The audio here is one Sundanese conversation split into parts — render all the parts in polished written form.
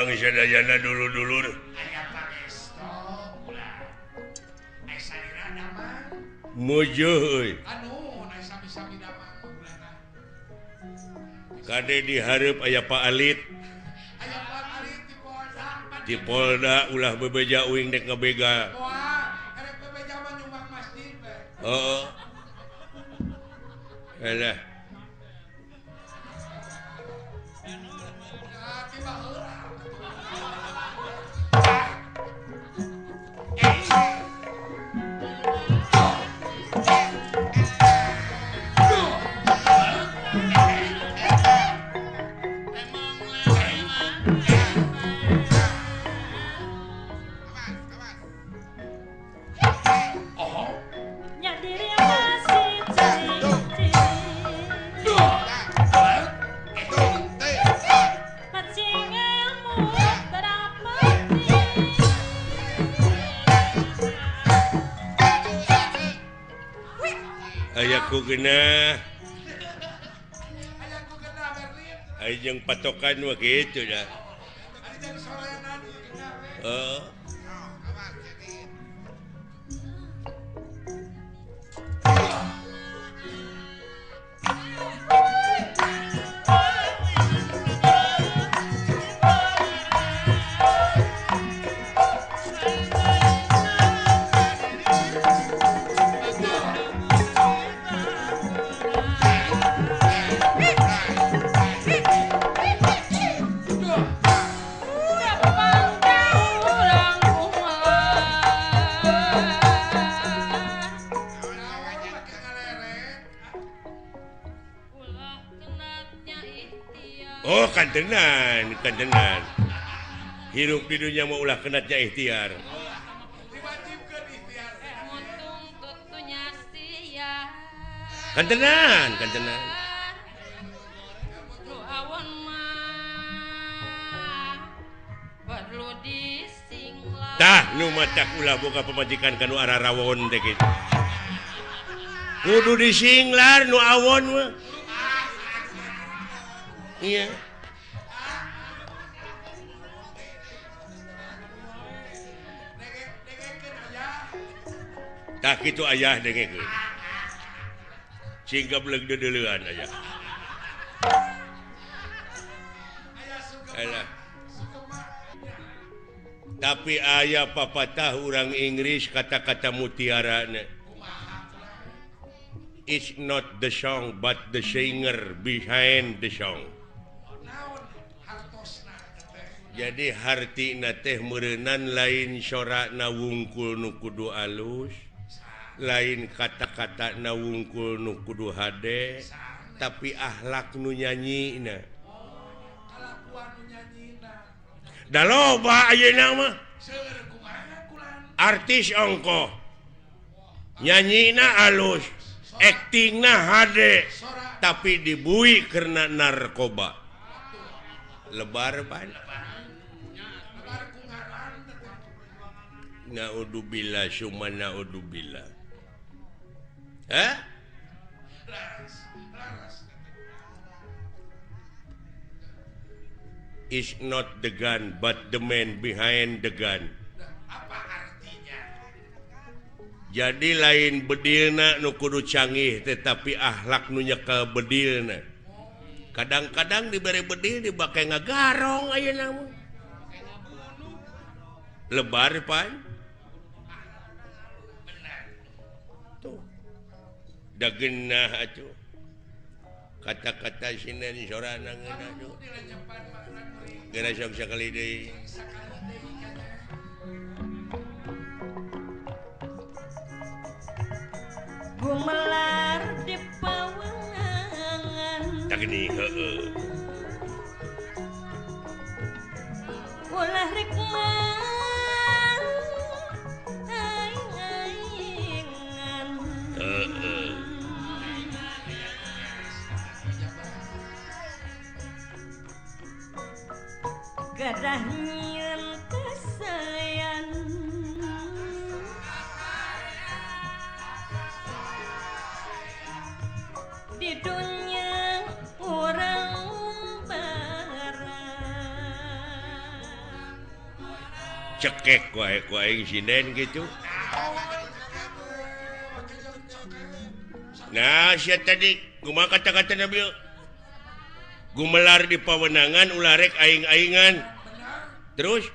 Damang sadayana dulur-dulur. Aya pangesto ulah. Aya salira damang. Mujuh euy. Anu aya sami-sami damang ulahna. Kade dihareup aya Pak Alit. Aya Pak Alit di Polda. Di Polda ulah bebeja uing dek ngabegal. Moal, erek bebeja mah nyumbang masjid we. Heeh. Alah. Ayaku genah. Aya jeung patokan mah kitu dah. Heeh. Oh kantenan, kantenan. Hirup di dunia mau ulah kenatnya ikhtiar. Kantenan, kantenan. Tah nu matak ulah boga pamajikan kanu ararawon teh kitu. Kudu disinglar nu awon mah. Iya. Tah kitu ayah dengekeun. Cing gableg deudeuleun ayah. Alah. Tapi ayah papatah urang Inggris kata-kata mutiarana. It's not the song but the singer behind the song. Jadi hartina teh meureunan lain sorana wungkul nu kudu alus, lain kata-kata na wungkul nu kudu hade, tapi akhlak nu nyanyina. Da loba ayeuna mah. Artis ongkoh. Nyanyina alus, aktingna hade, tapi dibui karena narkoba. Lebar pan. Naudzubillah summa naudzubillah. Hah? It's not the gun but the man behind the gun. Apa artinya? Jadi lain bedilna nu kudu canggih tetapi akhlak nu nyekel bedilna. Kadang-kadang dibere bedil dibake ngagarong ayeuna mah. Lebar pan. Tuh. Da geunah atuh. Kata-kata sinden sorana ngeunah tuh. Geura sok sakali deui. Gumelar di pawengan. Tah geuning heueuh. Ulah rek mang aing-aingan. Heeh. Gadah nyieun kasayan. Di dunia urang barang. Cekek wae ku aing sinden gitu. Nah, sia tadi kumaha kata-kata Nabi? Gumelar di pawenangan ulah rek aing-aingan. Terus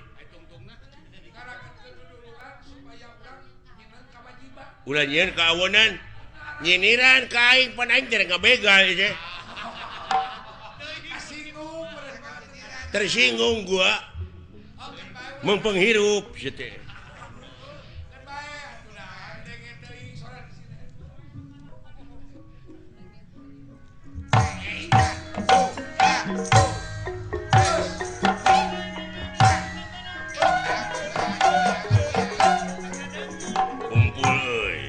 ulah nyieun kaawonan, nyiniran ka aing pan aing teh ngabegal teh. Tersinggung gua. Mempenghirup sia teh. Kumpul euy.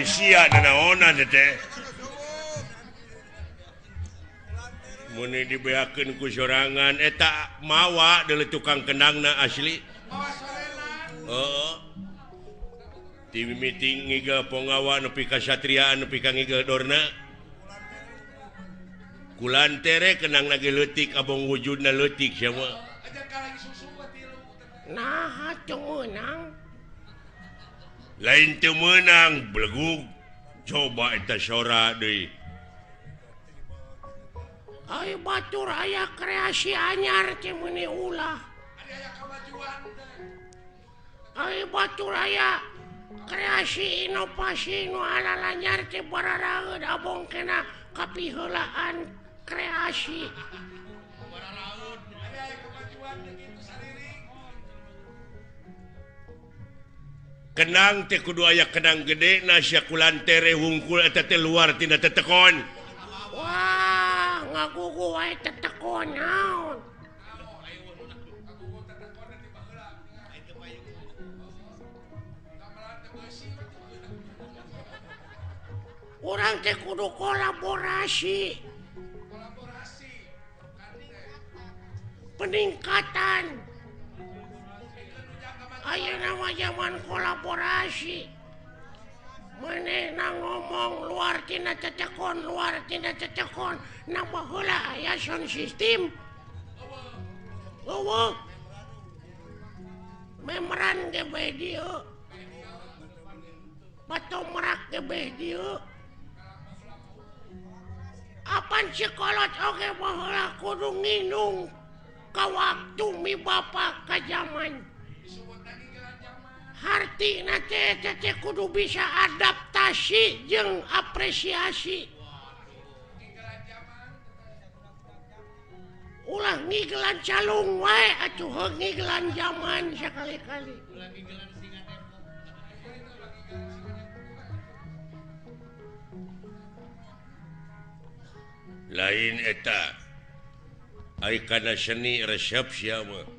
Sia nanaonan teh. Mun dibeakeun ku sorangan eta mawa deuleu tukang kendangna asli. Heeh. Ti mimiti ngigel ponggawa nepi ka satriaan nepi ka ngigel dorna. Kulantere kendangna ge leutik abong wujudna leutik sia mah. Naha teu meunang? Lain teu meunang belegug coba eta sora deui. Ai batur aya kreasi anyar teh meuni ulah. Ai batur aya kreasi inovasi nu alalanyar teh bararaeud abong kena kapiheulaan kreasi. Kenang teh kudu aya kenang gede na sia kulantere wungkul eta teh luar tina tetekon. Wah, ngagugu wae tetekon naon. Urang teh kudu kolaborasi. Peningkatan. Ayeuna mah zaman kolaborasi. Manehna ngomong luar tina cecekon, luar tina cecekon, nambah heula aya sound system. Eueuh. Memeran ge bae dieu. Batomrak ge bae dieu. Apan sikolot oge baheula kudu nginung ka waktu mi bapa ka zaman. Hartina teh kudu bisa adaptasi jeung apresiasi. Ulah ngigelan calung wae atuh heuh ngigelan zaman sakali-kali. Lain eta ai kana seni resep sia mah.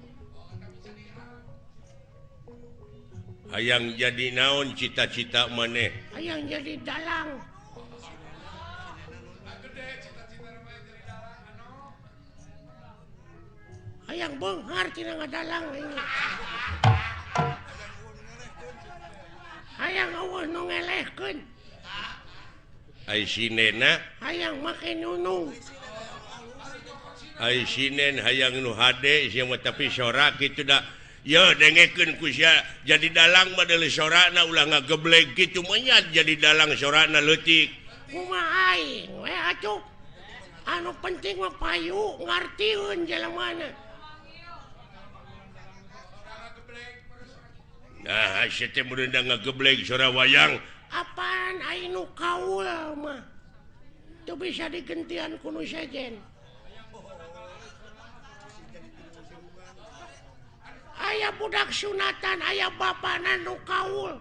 Hayang jadi naon cita-cita maneh? Hayang jadi dalang. Hayang beunghar tina ngadalang ini. dipaekeun. Ai sinena hayang make nunung. Ai sinen hayang nu hade sia mah tapi sora kitu da. Ye dengekeun ku sia jadi dalang mah deuleu sorana ulah ngageblek kitu mah jadi dalang sorana leutik. Kumaha aing we atuh. Anu penting mah payu ngartieun jelemana. Nah, sia teh mun ngageblek sora wayang. Apaan aing nu kaul mah. Teu bisa digentian ku nu sejen. Aya budak sunatan, aya bapana nu kaul.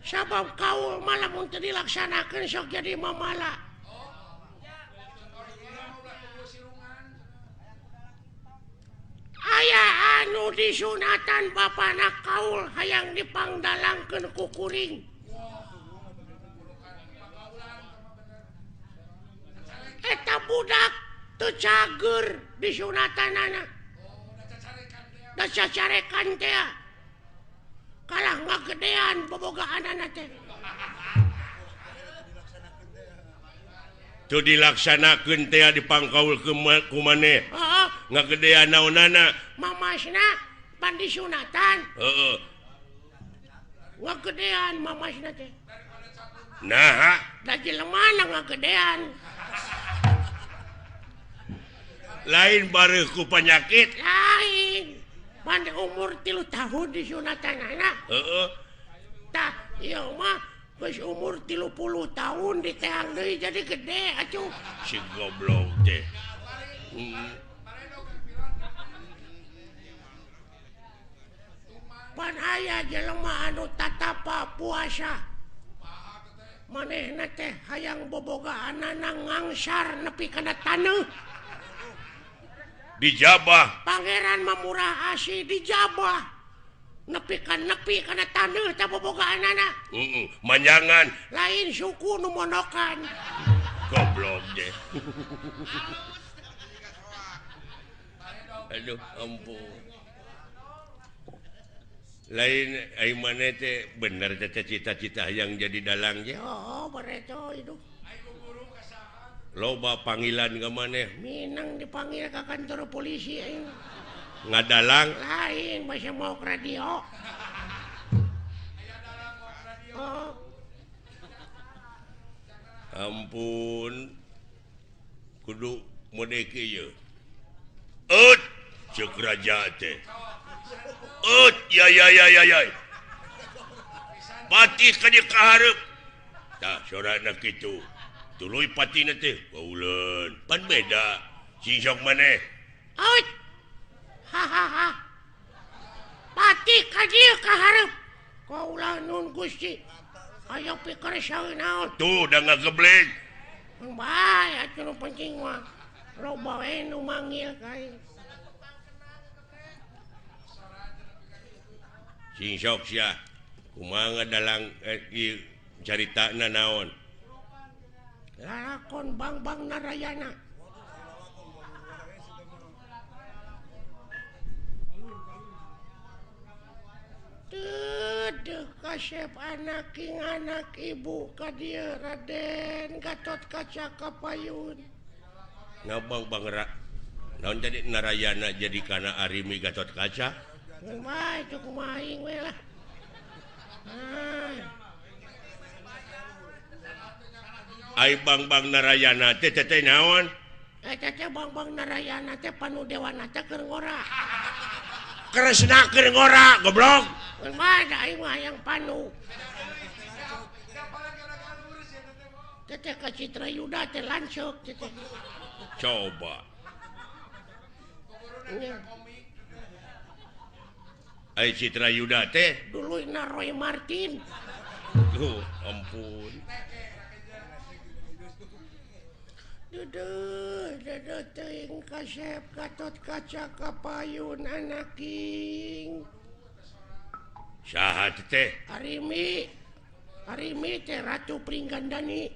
Sabab kaul mah lamun teu dilaksanakeun sok jadi mamala. Aya anu disunatan bapana kaul hayang dipangdalangkeun ku kuring. Eta budak teu cager disunatanana. Da cacarekan teh kalah ngagedean bobogaanana teh. Teu dilaksanakeun teh dipangkaul ku maneh. Heeh, ngagedean naonana? Mamasna pan disunatan. Heeh. Ngagedean mamasna teh. Naha? Da jelemana ngagedean. Lain bareuh ku penyakit. Lain. Pan umur 3 tahun disunatanana. Heeh. Tah, ieu mah geus umur 30 tahun diteang deui jadi gede atuh. Si goblok teh. Pan aya jelema anu tatapa puasa. Manehna teh hayang bobogaanana ngangsar nepi kana taneuh. Dijabah. Pangeran mah murah asih dijabah. Nepi ka nepi kana taneuh teh bobogaanana. Heeh, manjangan. Lain suku nu mondokan. Goblok deh. Aduh, ampun. Lain ai maneh teh bener teh cita-cita hayang jadi dalang ge. Oh, bareto hidup. Loba panggilan ka maneh. Minang dipanggil ka kantor polisi aing. Ngadalang? Lain, masih mau ke radio. Oh. Ampun. Kudu mode kieu. Eut, ceuk raja teh. Eut, ya ya ya ya ya. Patih ka dieu ka hareup. Tah sorana kitu. Tuluy patina teh bauleun. Pan beda. Sing sok maneh. Eut. Ha ha ha. Patih ka dieu ka hareup. Kaula nun Gusti. Ayo pikir saeun naon. Tuh da ngageblek. Bae atuh nu penting mah. Loba we nu manggil ka aing. Sing sok sia. Kumaha dalang ieu caritana naon? Lalakon Bangbang Narayana. Dedeh kasep anak king anak ibu ka dieu Raden Gatot Kaca Kapayun. Ngabang Bang naon jadi Narayana jadi kana Arimi Gatot Kaca? Kumaha itu kumaha aing we lah. Ai Bangbang Narayana teh teh naon? Eta teh Bangbang Narayana teh panu dewana teh keur ngora. Kresna keur ngora goblok. Kumaha da aing mah hayang panu. Teteh ka Citra Yuda teh lanceuk teteh. Coba. Ai Citra Yuda teh duluyna Roy Martin. Tuh, ampun. Duduh, duduh teuing kasep Gatot Kaca Kapayun anaking. Saha teh? Arimi. Arimi teh Ratu Pringgandani.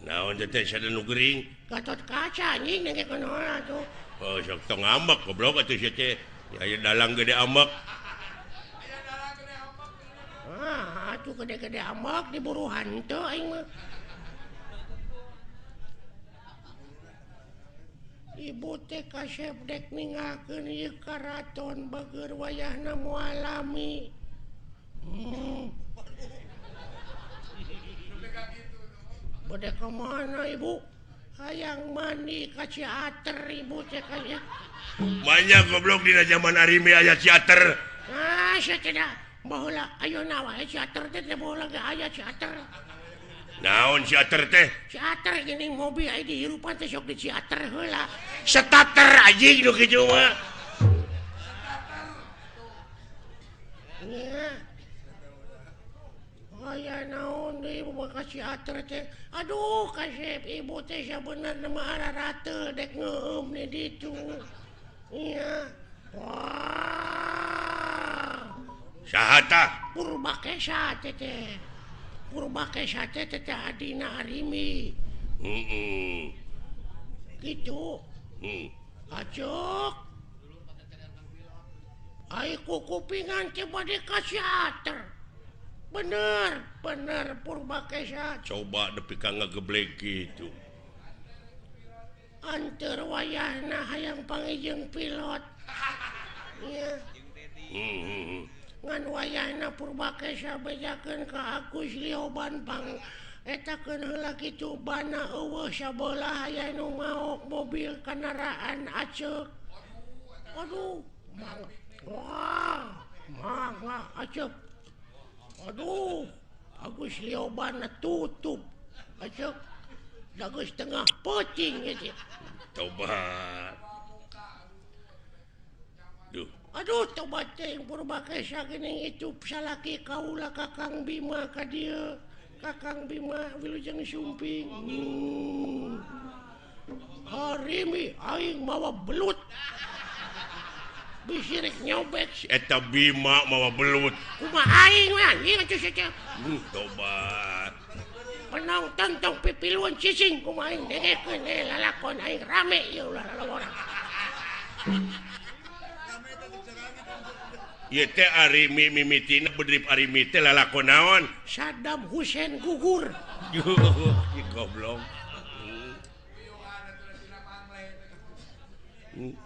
Naon teh sada nu gering? Gatot Kaca anjing nengke kunaon atuh. Oh, sok tong ambek goblok atuh sia teh. Aya dalang gede ambek. Ah, atuh gede-gede ambek diburu hantu aing mah. Ibu teh kasep dek ninggalkeun ieu karaton bageur wayahna moal lami. Bade ka mana ibu? Hayang mandi ka Ciater ibu teh kaya. Banyak goblok dina zaman Arimi aya Ciater. Ah, sia tidak. Baheula ayeuna wae Ciater teh teh baheula ge aya Ciater. Naon Ciater teh? Ciater geuning mobil aya dihirupan teh sok di Ciater heula. Starter anjing nu kitu mah. Nya. Aya naon deui ibu mah ka Ciater teh. Aduh kasep ibu teh sabenerna mah ararateul dek ngeueum di ditu. Iya. Wah. Saha tah? Purbakesa teh teh. Purbakesa teh teh adina Arimi. Heeh. Kitu. Heeh. Acuk. Ai kukupingan teh bade ka Ciater. Bener, bener Purbakesa. Coba nepi ka ngageblek kitu. Anteur wayahna hayang pangijeng pilot. Iya. Ngan wayahna Purbakesa bejakeun ka Agus Lioban pang etakeun heula kitu bana eueuh sabelah aya nu maok mobil kendaraan aceuk. Aduh, wah, mangga aceuk. Aduh, Agus Lioban tutup. Aceuk. Dagus tengah peuting ieu. Tobat. Duh. Aduh, tobat teh Purbakesa geuning itu salaki kaula Kakang Bima ka dieu. Kakang Bima wilujeng sumping. Harimi aing mawa belut. Bisi rek nyobek si eta Bima mawa belut. Kumaha aing we anjing atuh sia. Tobat. Penonton tong pipiluan cicing kumaha aing dengekeun lalakon aing rame ieu ulah lalawara. Ieu teh Arimi mimitina bedrip Arimi teh lalakon naon? Saddam Hussein gugur. Goblok.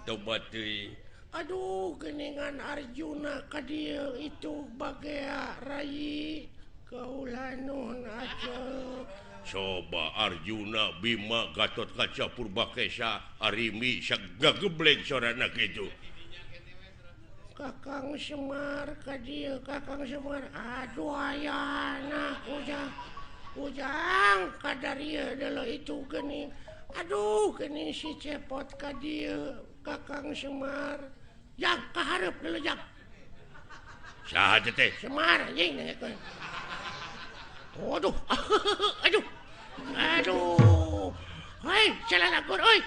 Tobat teuing. Aduh, geningan Arjuna ka dieu itu bagea rai kaula nun aceuk. Coba Arjuna Bima Gatotkaca Purbakesa Arimi sagageblek sorana kitu. Kakang Semar ka dieu, Kakang Semar. Aduh ayana ujang. Ujang kadarieu deuleu itu geuning. Aduh geuning si Cepot ka dieu Kakang Semar. Jang kahareup deuleu jang. Saha teh? Semar anjing dengekeun. Waduh. Aduh. Aduh. Hei, celana gur euy.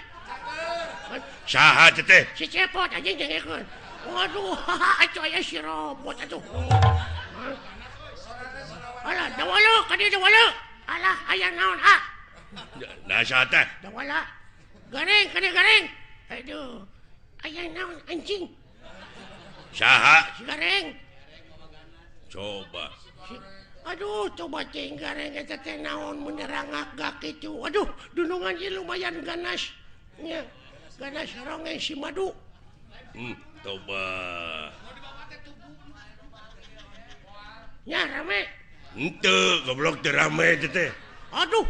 Saha teh? Si Cepot anjing dengekeun. Waduh, atuh aya si robot atuh. Alah, dawala ka dieu dawala. Alah, aya naon ah? Nah, saha teh? Dawala. Gareng, ka dieu gareng. Aduh. Aya naon anjing? Saha? Si gareng. Coba. Aduh, coba cing gareng eta teh naon menerangak gak kitu. Aduh, dunungan ieu lumayan ganas. Nya, ganas rongeng si madu. Coba. Nya rame. Henteu, goblok teu rame teh teh. Aduh.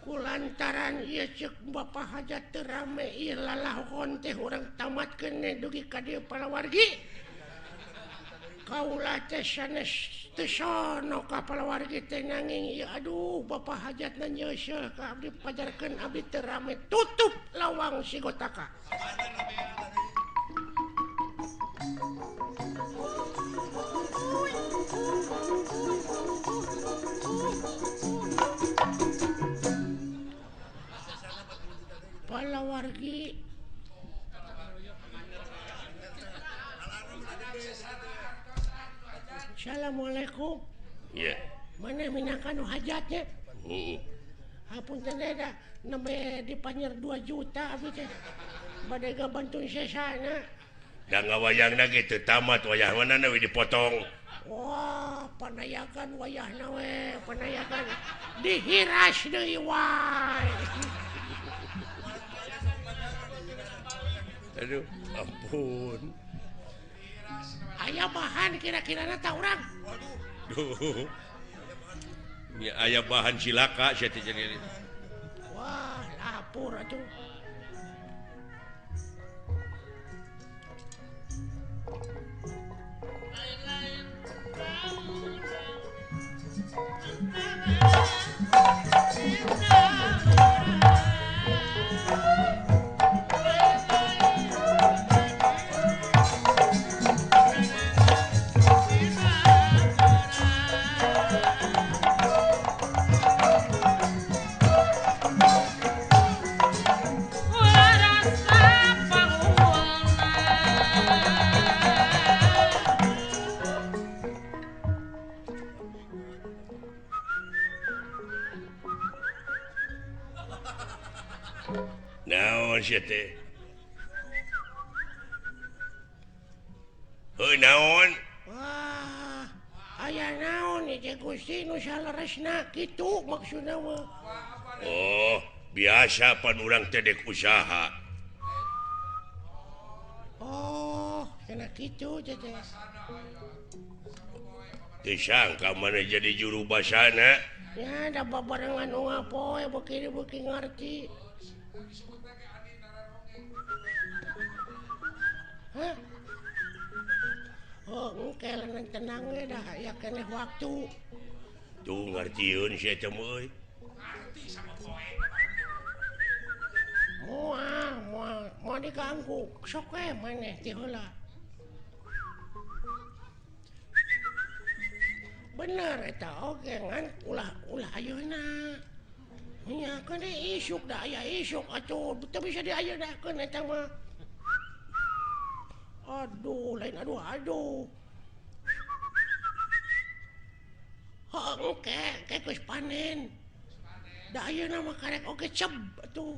Kulantaran ieu ceuk Bapak Hajat teu rame ieu lalahon teh urang tamatkeun dugi ka dieu palawargi. Kaula teh sanes teu sono ka palawargi teh nanging ieu aduh Bapak Hajatna nyeuseul ka abdi pajarkeun abdi teu rame tutup lawang sigotaka. Palawargi Assalamualaikum. Iya. Mana minangka nu hajatnya? Heeh. Hapunten da nembe dipanyer 2 juta abdi teh. Bade gabantu sesana. Da ngawayangna ge teu tamat wayah mana we dipotong. Wah, panayakan wayahna we, panayakan dihiras deui wae. Aduh, ampun. Aya bahan kira-kirana ta urang. Waduh. Nya aya bahan cilaka sia teh jadi. Wah, lapor atuh. Naon sia teh? Heuh naon? Wah, aya naon ieu Gusti nu saleresna kitu maksudna mah. Oh, biasa pan urang teh dek usaha. Oh, kena kitu teh. Teu sangka maneh jadi juru basana. Ya, da babarengan unggal poe beuki-beuki ngarti. Hah? Oh, engke tenang we dah aya keneh waktu. Tuh ngartieun sia teh euy. Ngarti sama poe. Moal, moal, moal diganggu. Sok we maneh ti heula. Bener eta oge ngan ulah ayeuna. Nya keun isuk da aya isuk atuh teu bisa diayeuna eta mah. Aduh, lain aduh aduh. Heuh, engke geus panen. Da ayeuna mah karek oge ceb atuh.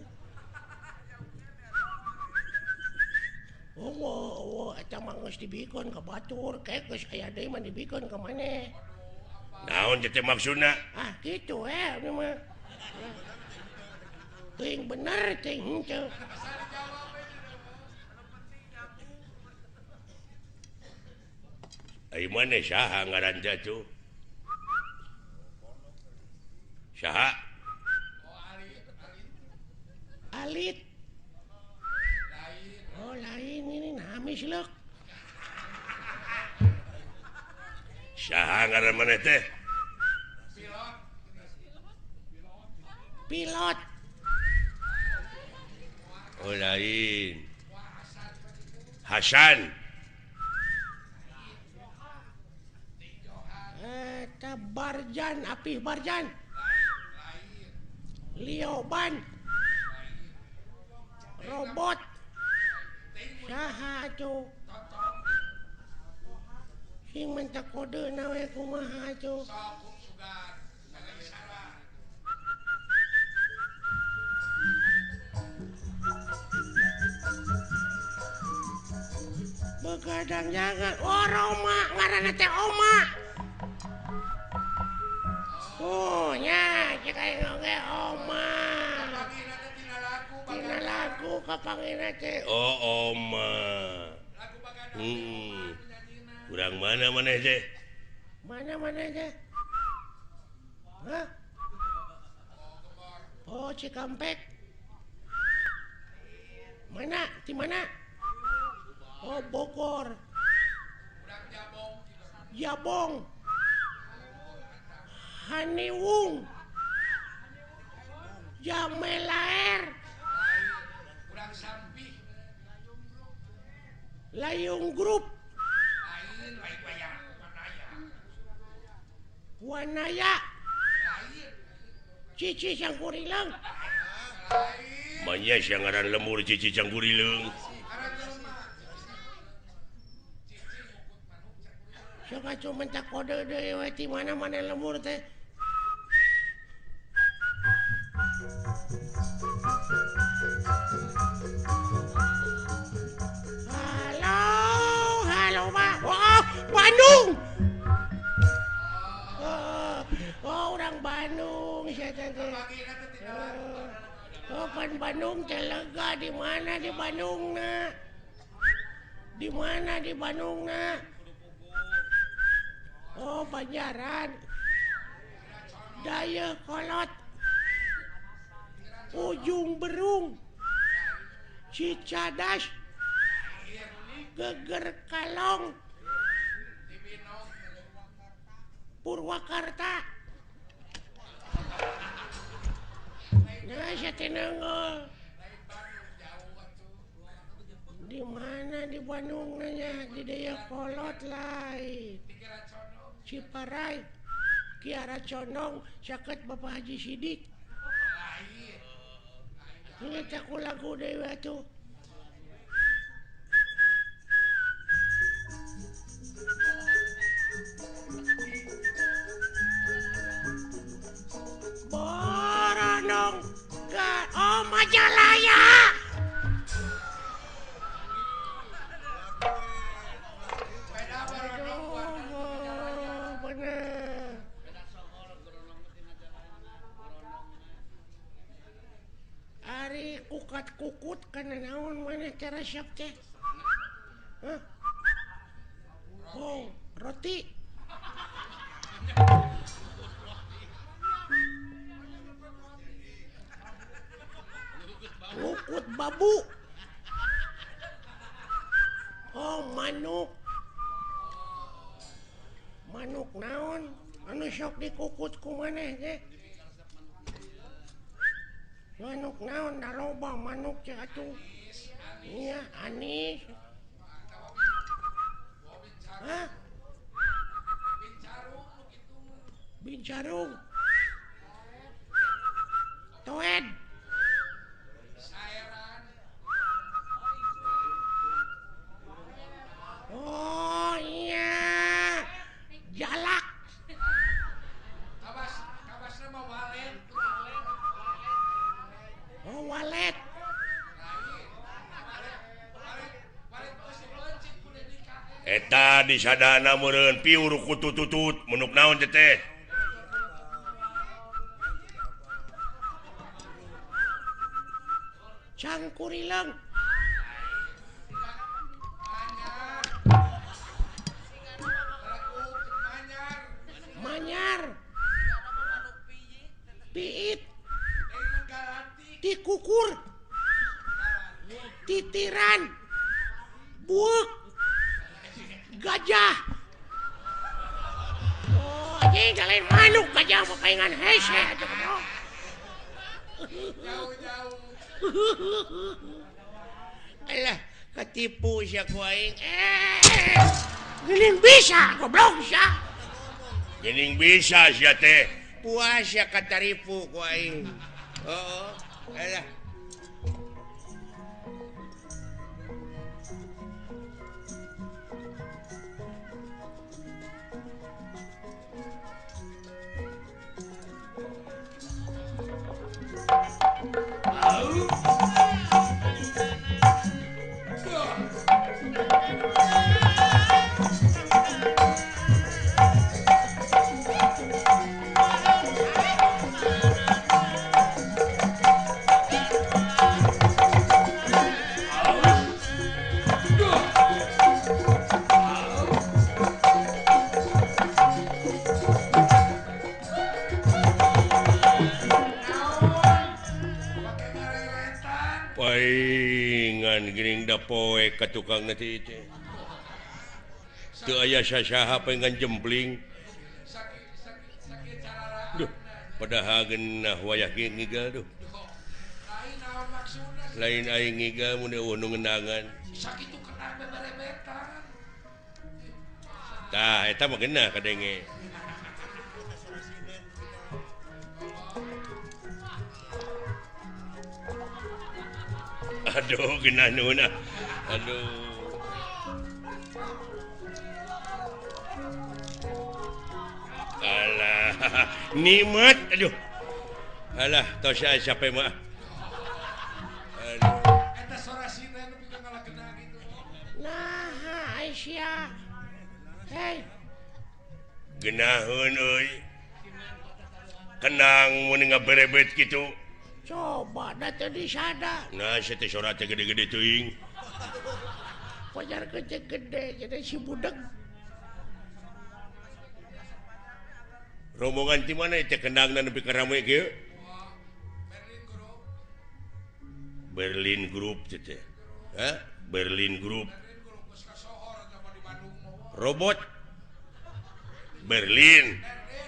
Oh, eta mah geus dibikeun ka batur, ke geus aya deui mah dibikeun ka maneh. Naon teh maksudna? Ah, kitu we ieu mah. Teuing bener teuing henteu. Ai maneh saha ngaran teh atuh? Saha? Alit. Oh, lain ini hamis leuk. Saha ngaran maneh teh? Pilot. Oh, lain. Hasan. Eta Barjan, Apih Barjan. Lioban. Robot. Saha atuh? Sing minta kode we kumaha atuh? Begadang jangan. Oh, Roma ngaranna teh Oma. Oh, nya cek aing oge Oma. Tina lagu kapangina teh. Oh, Oma. Urang mana maneh teh? Mana maneh teh? Hah? Oh, Cikampek. Mana? Di mana? Oh, Bogor. Jabong. Haniwung. Jamelaer. Layung Group. Wanaya. Cici Cangkurileung. Manya sia ngaran lemur Cici Cangkurileung. Sok atuh minta kode deui we ti mana-mana lemur teh. Sugan Bandung teh lega di mana di Bandungna? Di mana di Bandungna? Oh, Banjaran. Dayakolot. Ujung Berung. Cicadas. Geger Kalong. Purwakarta. Nah, saya tenangol. Di mana di Bandung nanya di Dayakolot lain. Ciparai, Kiara Condong, caket Bapak Haji Sidik. Ini aku lagu dewa tuh. Boronong ke oh Majalaya. Aduh, bener. Ari kukat kukut kana naon maneh teh resep teh? Hah? Oh, roti. Kukut babu. Oh, manuk. Manuk naon? Anu sok dikukut ku maneh teh? Manuk naon da loba manuk teh atuh. Iya, anis. Hah? Bincarung. Toed. Oh iya, jalak. Kabas, kabasna mah walet. Oh walet. Eta di sadana meureun piur kutututut menuk naon teh teh. Cangkurileung. Manyar. Piit. Tikukur. Titiran. Buuk. Gajah. Oh, anjing lain manuk gajah mah paingan hese atuh. Jauh-jauh. Alah, ketipu sia ku aing. Geuning bisa goblok sia. Geuning bisa sia teh. Puas sia kataripu ku aing. Heeh. Alah. Paingan geuning da poe ka tukang teh teh. Teu aya sasaha paingan jempling. Duh, padahal geunah wayah ge ngigal duh. Lain aing ngigal mun eueuh nu ngendangan. Sakitu kenang beberebetan. Tah, eta mah geunah kadenge. Aduh, genah nuhun ah. Aduh. Alah, nikmat aduh. Alah, tos aya capek mah. Aduh. Eta sora sinden nu pikeun ngalageuna kitu. Nah, Aisyah. Hei. Geunaheun euy. Kenang mun ngaberebet kitu. Coba da teu disada. Nah, sia teh sora teh gede-gede teuing. Pajar gede-gede jadi si budeg. Rombongan ti mana teh kendangna nepi ka rame kieu? Berlin Group teh teh. Hah? Berlin Group. Robot Berlin.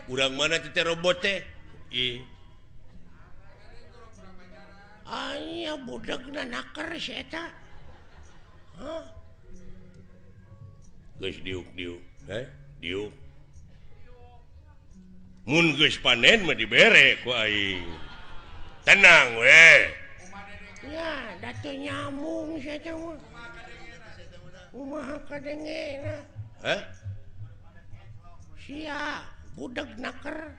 Urang mana teh robot teh? Ih. Aya budegna naker si eta. Hah? Geus diuk-diuk, heh? Diuk. Mun geus panen mah dibere ku aing. Tenang we. Ya, da teu nyambung si eta mah. Kumaha kadengena? Hah? Sia budeg naker.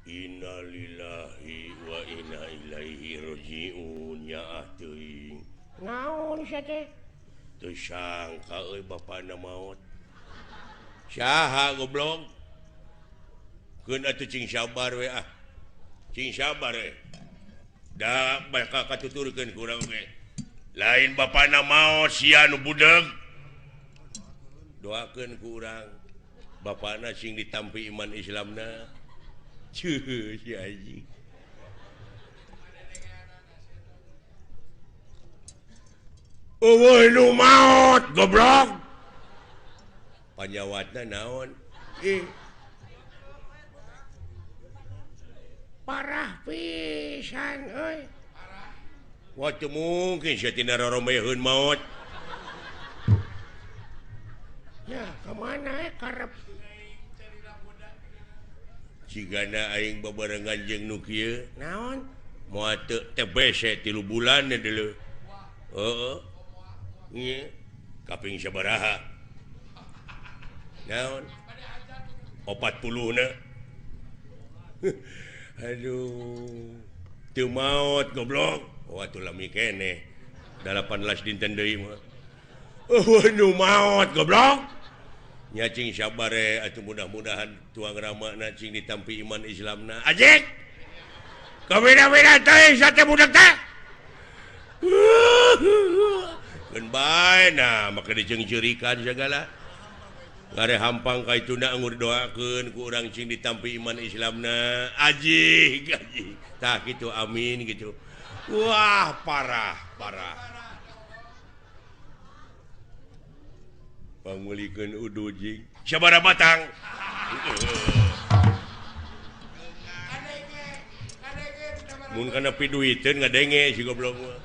Innalillahi wa inna ilaihi rajiun ya teuing. Naon sia teh? Teu sangka euy bapana maot. Saha goblok? Keun atuh cing sabar we ah. Cing sabar we. Da bakal katuturkeun ku urang ge. Lain bapana maot sia nu budeg. Doakeun ku urang bapana sing ditampi iman Islamna. Cuh si anjing. Eueuh nu maot goblok. Panyawatna naon? Ih. Parah pisan euy. Wah teu mungkin sia tina roromeheun maot. Ya, kemana karep? Cigana aing babarengan jeung nu kieu. Naon? Moal teu TBC 3 bulan deuleu. Heeh. Nya kaping sabaraha? Naon? 40 na. Aduh. Teu maot goblok. Wah atuh lami keneh. 18 dinten deui mah. Eueuh nu maot goblok. Nya cing sabare atuh mudah-mudahan tuang ramana cing ditampi iman Islamna. Ajik. Kabeda-beda teh sate budak teh. Keun bae nah make diceungceurikan sagala. Ngare hampang ka ituna anggur doakeun ku urang cing ditampi iman Islamna. Ajik, ajik. Tah kitu amin gitu. Wah, parah, parah. Pangulikeun udu jing sabaraha batang. Mun kana piduiteun ngadenge si goblok mah.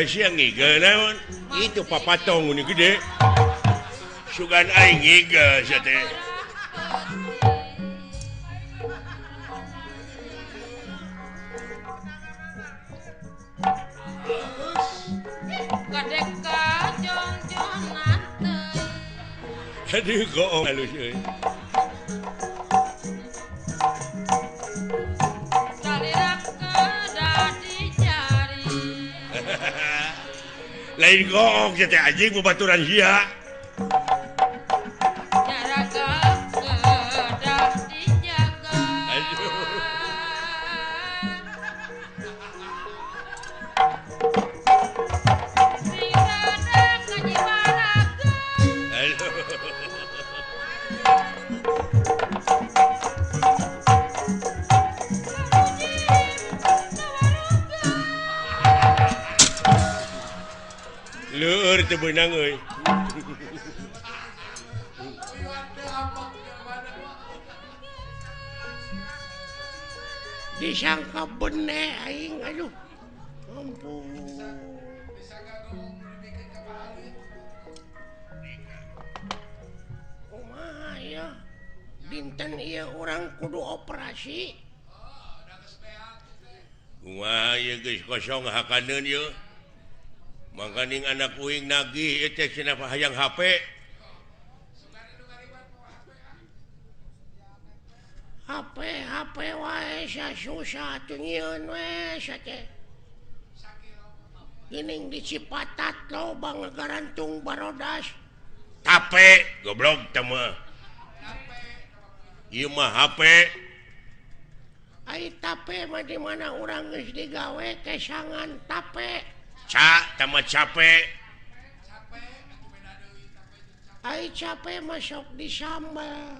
Siang ngigel naon? Itu papatong ini gede. Sugan aing ngigel sia teh. Aduh goong halus euy. Lain goong sia teh anjing babaturan sia. Leur teu beunang euy. Disangka bene aing aduh. Ampun. Kumaha ya? Dinten ieu urang kudu operasi. Wah, ieu geus kosong hakaneun ieu. Mangkaning anak uing nagih ieu teh cenah hayang HP. HP HP wae susah atuh nyieun we sia teh. Geuning di Cipatat loba ngagarantung barodas. Tape goblok teh mah. Ieu mah HP. Ai tape mah di mana urang geus digawe kesangan tape. Ca teh mah cape. Ai cape mah sok disambel.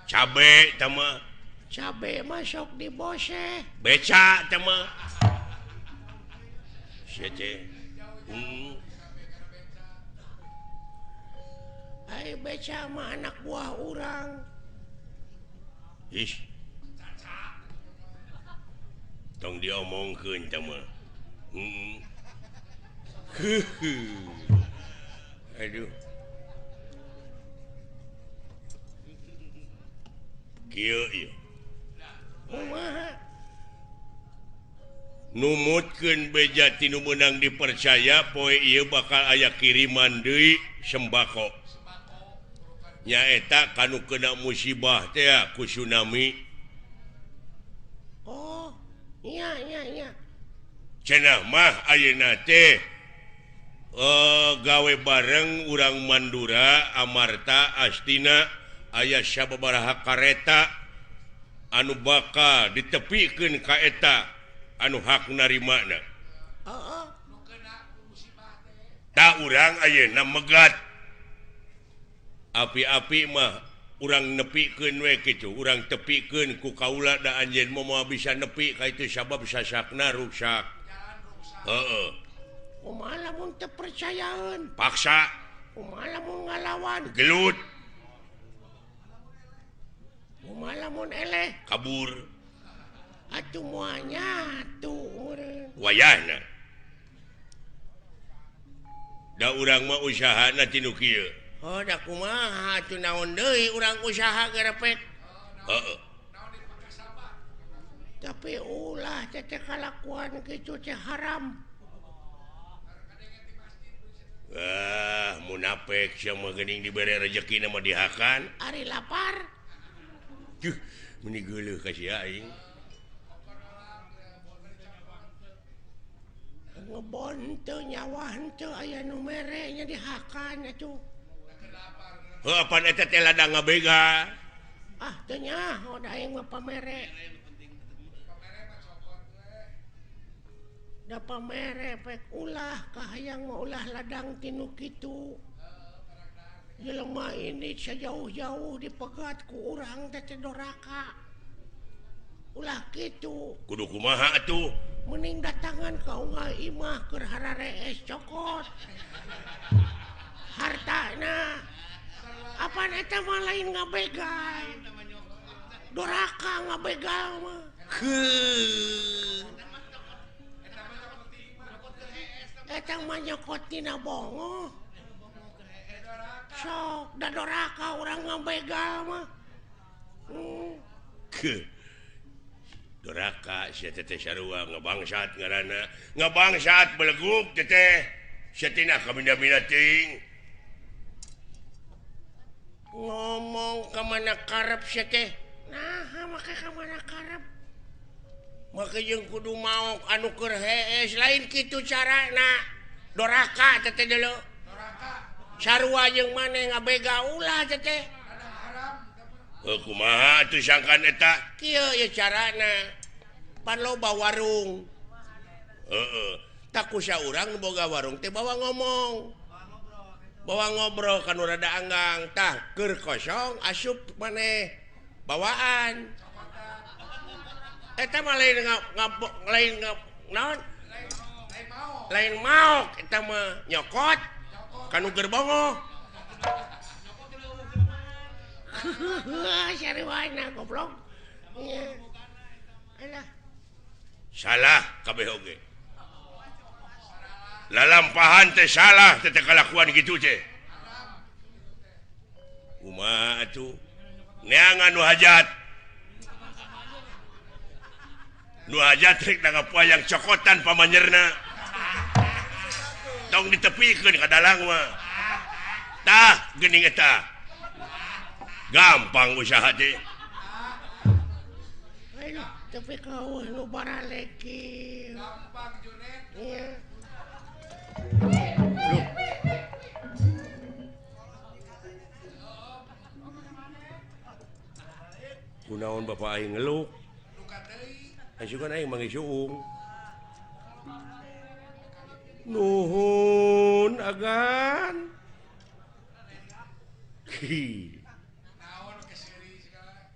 Cabe teh mah. Cabe masuk di bose. Beca teh mah. Sia teh. Ai beca mah anak buah urang. Ih. Tong diomongkeun teh mah. Aduh. Kieu ieu. Kumaha? Numutkeun beja tinu meunang dipercaya poe ieu bakal aya kiriman deui sembako. Nyaeta kanu kena musibah teh ku tsunami. Oh, iya iya iya. Cenah mah ayeuna teh gawe bareng urang Mandura, Amarta, Astina aya sababaraha kareta anu bakal ditepikeun ka eta anu hak narimana. Heeh. Ta urang ayeuna megat. Api-api mah urang nepikeun we kitu, urang tepikeun ku kaula da anjeun mah moal bisa nepi ka itu sabab sasakna ruksak. Heeh. Kumaha lamun teu percayaeun? Paksa. Kumaha lamun ngalawan? Gelut. Kumaha lamun eleh? Kabur. Atuh moal nyatu meureun. Wayahna. Da urang mah usahana tinu kieu. Oh, da kumaha atuh naon deui urang usaha gerepek. Heeh. Tapi ulah teh kalakuan kitu teh haram. Ah, munafik sia mah geuning dibere rejekina mah dihakan. Ari lapar. Duh, meni geuleuh ka sia aing. Ngebon teu nyawa henteu aya nu mere nya dihakan atuh. Heuh, apan eta teh ladang ngabega. Ah, teu nyaho da aing mah pamere. Da pamere pek ulah kahayang mah ulah ladang tinu kitu. Jelema ini sejauh-jauh dipegat ku urang teh teh doraka. Ulah kitu. Kudu kumaha atuh? Mending datangan ka unggal imah keur hararees cokot. Hartana. Apan eta mah lain ngabegal. Doraka ngabegal mah. Heuh. Eta mah nyokot tina bongoh. Sok da doraka urang ngabegal mah. Ke doraka sia teh sarua ngabangsat ngaranna. Ngabangsat beleguk teh. Sia tina kaminda-minda teuing. Ngomong ka mana karep sia teh? Naha make ka mana karep? Make jeung kudu maok anu keur hees lain kitu carana. Doraka teh teh deuleu. Doraka. Sarua jeung maneh ngabega ulah teh teh. Heuh kumaha atuh sangkan eta? Kieu ye carana. Pan loba warung. Heeh. Tak kusa urang nu boga warung teh bawa ngomong. Bawa ngobrol kan rada anggang. Tah keur kosong asup maneh bawaan. Eta mah lain lain naon? Lain maok eta mah nyokot kanu gerbongoh. Sarwana goblok. Alah. Salah kabeh oge. Lalampahan teh salah teh kalakuan kitu teh. Kumaha atuh? Neangan nu hajat. Nu hajat rek nanggap wayang cokotan pamanyerna. Tong ditepikeun ka dalang mah. Tah geuning eta. Gampang usaha teh. Ayo tepi ka nu baralek. Gampang Junet. Iya. Kunaon bapak aing ngeluk. Asukan aing manggih suung. Nuhun agan. Naon keseri segala.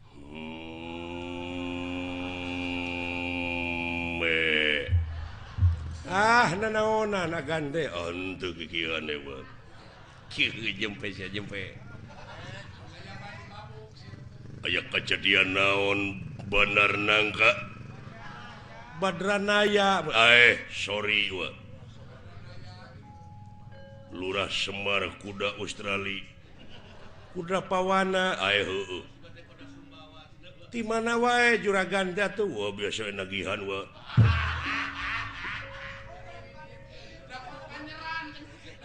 Ah nanaonan agan teh henteu kikieuan deui mah. Kieu jempe sia jempe. Aya kejadian naon Bandar Nangka Badranaya sorry wa. Lurah Semar kuda Australia kuda Pawana heueuh. Ti mana wae juragan teh atuh wah biasa nagihan wa.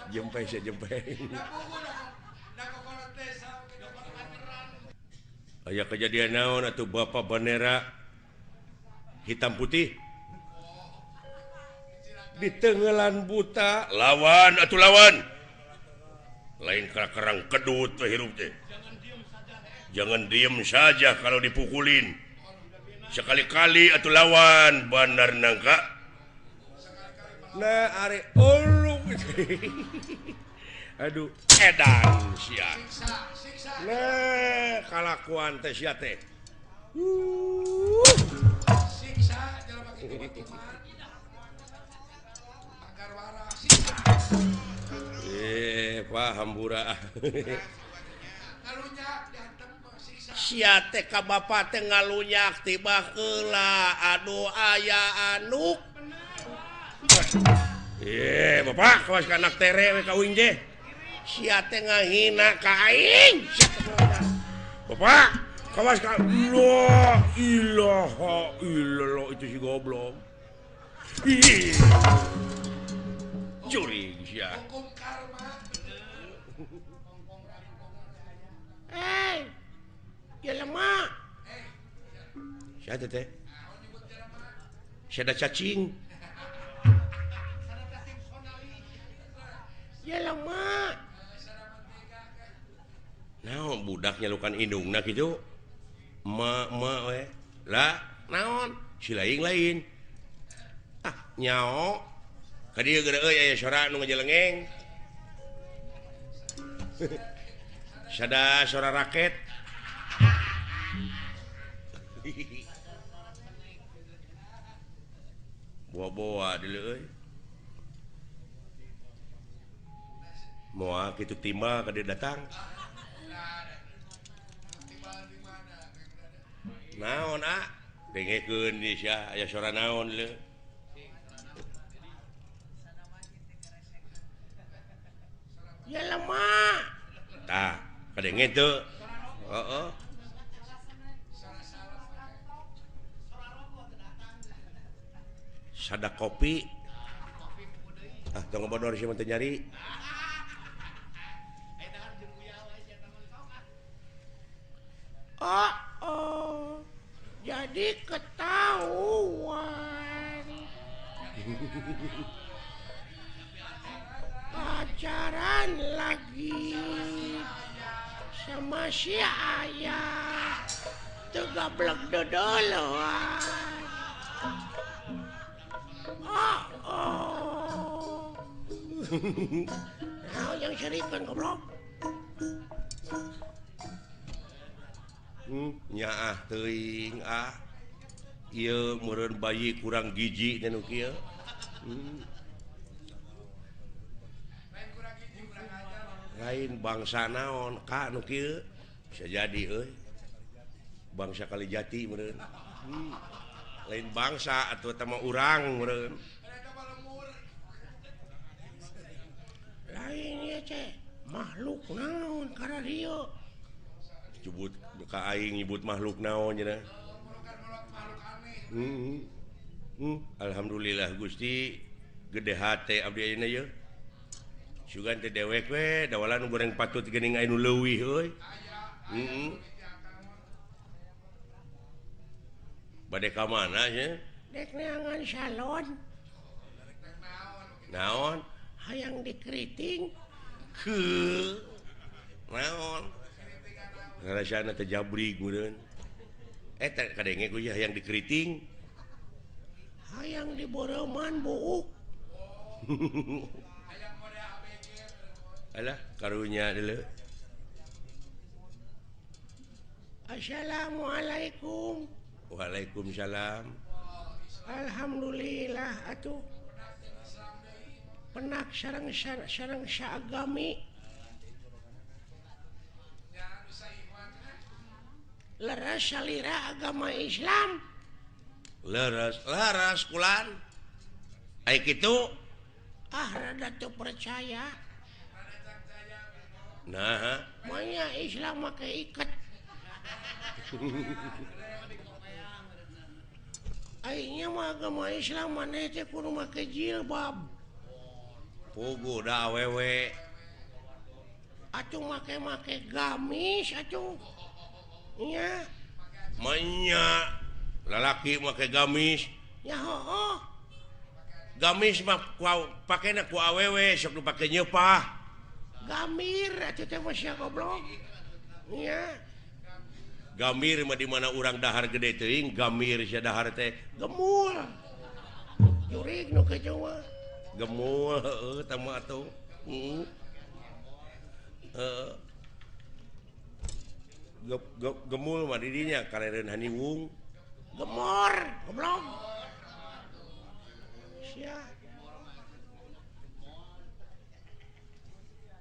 Jempe sia jempe. Aya kejadian naon atuh bapak bendera hitam putih ditenggelan buta lawan atuh lawan lain kerang kedut teh hirup teh. Jangan diem saja kalau dipukulin sekali-kali atuh lawan Bandar Nangka. Nah are ulu aduh edan sia. Nah kalakuan teh sia teh. Siksa jelema kitu mah. Agar waras siksa. Pak hambura. Ngalunyak diantem siksa. Sia teh ka bapa teh ngalunyak tiba heula aduh aya anuk. Bapak kawas ka anak tere we ka uing teh. Sia teh ngahina ka aing. Bapak, kawas ka la ilaha illallah itu si goblok. Ih. Curing sia. Hukum karma. Eh. Jelema. Sia teh teh. Sia da cacing. Jelema. Naon budak nyalukan indungna kitu? Ma ma we. Lah, naon? Si lain-lain. Ah, nyao. Ka dieu geura euy aya sora nu ngajelengeng. Sada sora raket. Boa-boa deuleu euy. Moal kitu timbal ka dieu datang. Naon ah dengekeun ieu sia aya sora naon leu. Jelema. Tah, kadenge teu. Heeh. Sada kopi. Ah, tong ngobodor sia mah teu nyari. Oh, oh. Jadi ketahuan. Pacaran lagi sama si ayah. Tuh gablek dodoloan. Oh, oh. Nah, yang serikan goblok. Nyaah teuing ah. Ieu meureun bayi kurang gizi teh nu kieu. Lain bangsa naon ka nu kieu bisa jadi euy. Bangsa Kalijati meureun. Lain bangsa atuh eta mah urang meureun. Lain ieu teh makhluk naon kararieu. Nyebut ka aing nyebut makhluk naon cenah. Alhamdulillah Gusti gede hate abdi ayeuna ye. Sugan teh dewek we dawalan goreng patut geuning aya nu leuwih euy. Bade ka mana nya? Dek neangan salon. Naon? Hayang dikeriting. Heuh. Naon? Ngarasana teh jabrig meureun. Eta kadenge ku hayang dikeriting. Hayang diboreuman buuk. Alah karunya deuleu. Assalamualaikum. Waalaikumsalam. Alhamdulillah atuh. Penak sareng sareng saagami. Leres salira agama Islam. Leres, leres kulan. Ai kitu ah rada teu percaya. Nah, manya Islam make iket. Aingnya mah agama Islam maneh teh kudu make jilbab. Puguh da awewe. Atuh make-make gamis atuh. Nya. Manya lalaki make gamis. Ya hooh. Gamis mah pakena ku awewe sok dipake nyeupah. Gamir atuh teh mah sia goblok. Nya. Gamir mah di mana urang dahar gede teuing, gamir sia dahar teh gemul. Jurig nu kitu mah. Gemul heueuh tah mah atuh. Heeh. Heeh. Gemul mah di dinya kareureun haniwung. Gemor, goblok. Sia.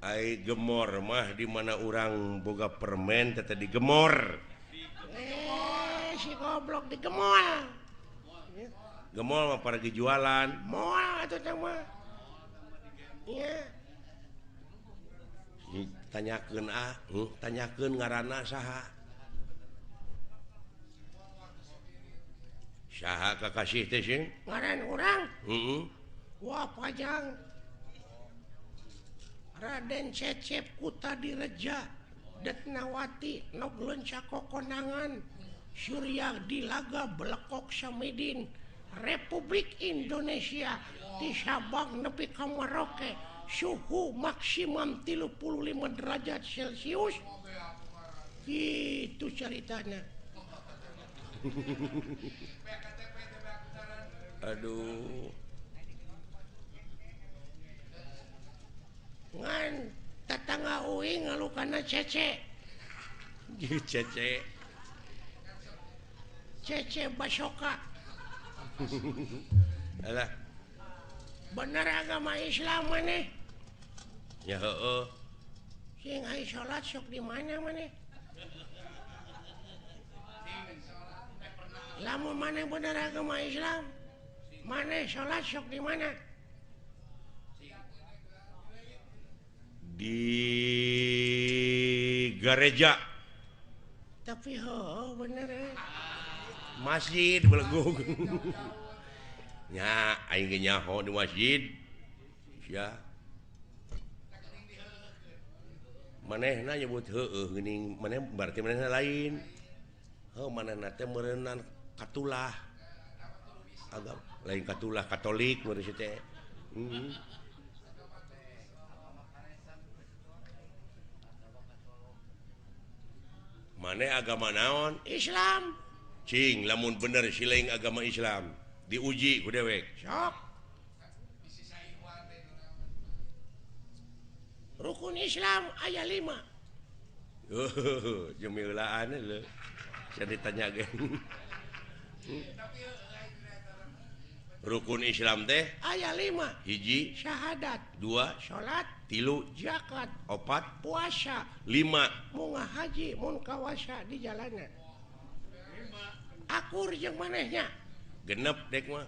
Ai gemor mah di mana urang boga permen teh teh digemor. Si goblok digemol. Gemol mah para jualan. Moal atuh teh mah. Nya. Tanyakeun ah, tanyakeun ngaranna saha. Saha kakasih teh sing? Ngaran urang? Heeh. Wah pajang. Raden Cecep Kutadireja Detnawati nog leunca kokonangan Surya Dilaga Belekok Samidin Republik Indonesia di Sabang nepi ka Merauke suhu maksimum 35 derajat Celcius. Gitu ceritanya. Aduh. Ngan tetangga uing ngalukana cece. Cece. Cece Basoka. Alah. Bener agama Islam maneh? Ya heueuh. Sing ai salat sok di mana maneh? Lamun maneh bener agama Islam, maneh salat sok di mana? Di gereja. Tapi heueuh bener Masjid belegung. Nya aing ge nyaho di masjid. Sia. Manehna nyebut heueuh geuning, maneh berarti manehna lain. Heuh manehna teh meureunnan katulah. Agama lain katulah Katolik meureun teh. Maneh agama naon? Islam. Cing lamun bener siling agama Islam diuji ku dewek. Sok. Rukun Islam aya 5. Oh, jemilaan lho. Saya ditanya ge. Rukun Islam teh aya 5. Hiji syahadat, 2 salat, 3 zakat, 4 puasa, 5 munga haji mun kawasa di jalanan. Akur jeung manehnya. Genep dek mah.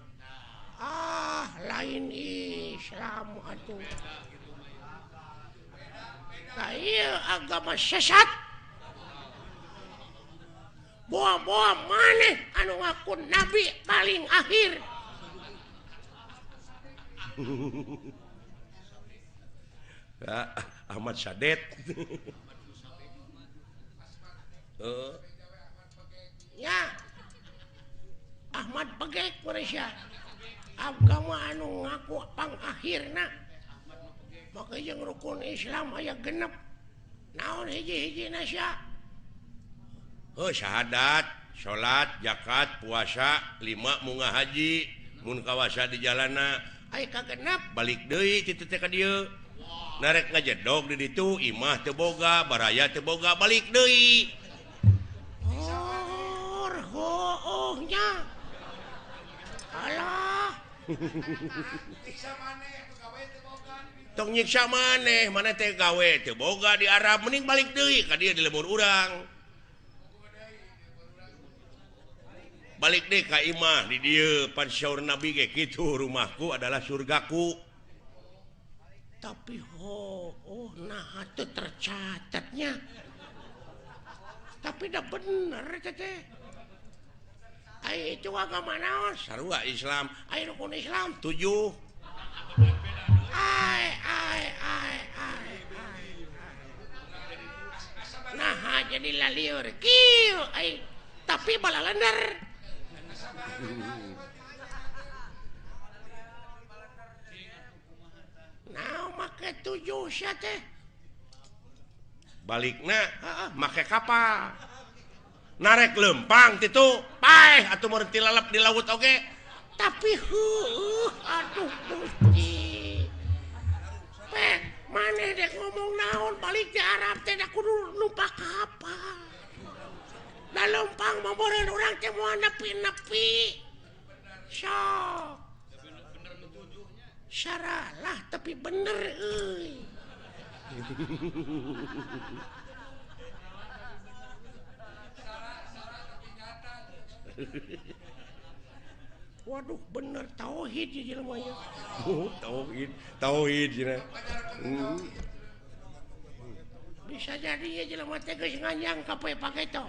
Ah, lain Islam atuh. Tah ieu agama sesat. Boa-boa maneh anu ngaku nabi paling akhir. Ahmad Sadet. Ya. Ahmad Begek Malaysia. Agama anu ngaku pangakhirna. Maka jeung rukun Islam aya genep. Naon hiji-hijina sia? Heuh syahadat, salat, zakat, puasa, 5 munggah haji, mun kawasa di jalana. Aya kagenep balik deui kitu teh ka dieu. Narek ngajedog di ditu, imah teu boga, baraya teu boga, balik deui. Oh, hooh nya. Alah. Tong nyiksa maneh, maneh teh gawe teu boga di Arab, mending balik deui ka dieu di lembur urang. Balik deh ka imah di dieu pan syaur Nabi ge kitu, rumahku adalah surgaku. Tapi oh nah teu tercatatnya. Tapi dah bener teh. Ai itu agama naon? Sarua Islam. Ai rukun Islam 7. Ai ai ai ai. Nah jadi lalieur kieu ai tapi balalender. Nah make 7 sia teh. Balikna heeh make kapal. Narek lempang titu, paeh atuh mun tilalep di laut oge. Tapi heueuh aduh Gusti. Pek maneh dek ngomong naon balik di Arab teh da kudu numpak kapal. Da lempang mah meureun urang teh moal nepi-nepi. Sok. Saralah tapi bener euy. Waduh bener tauhid ieu jelema nya. Oh, tauhid, tauhid cenah. Bisa jadi ieu jelema teh geus nganyang ka poe pageto.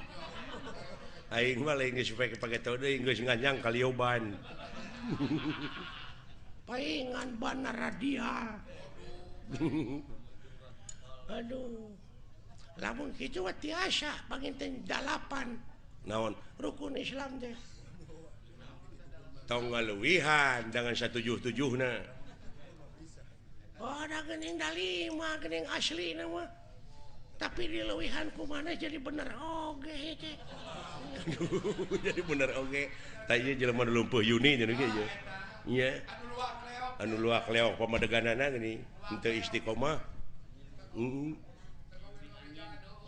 Aing mah lain geus poe pageto deui geus nganyang ka lioban. Paingan bana radial. Aduh. Lamun kitu mah tiasa panginten 8. Naon? Rukun Islam teh. Tong ngaluwihan dengan 177na. Oh, da geuning da 5 geuning aslina mah. Tapi dileuwihan ku maneh jadi bener oge teh. Aduh, jadi bener oge. Tah ieu jelema nu lumpuh Yuni cenah ge ieu. Nya. Anu luak leok pamadeganana geuning henteu istiqomah.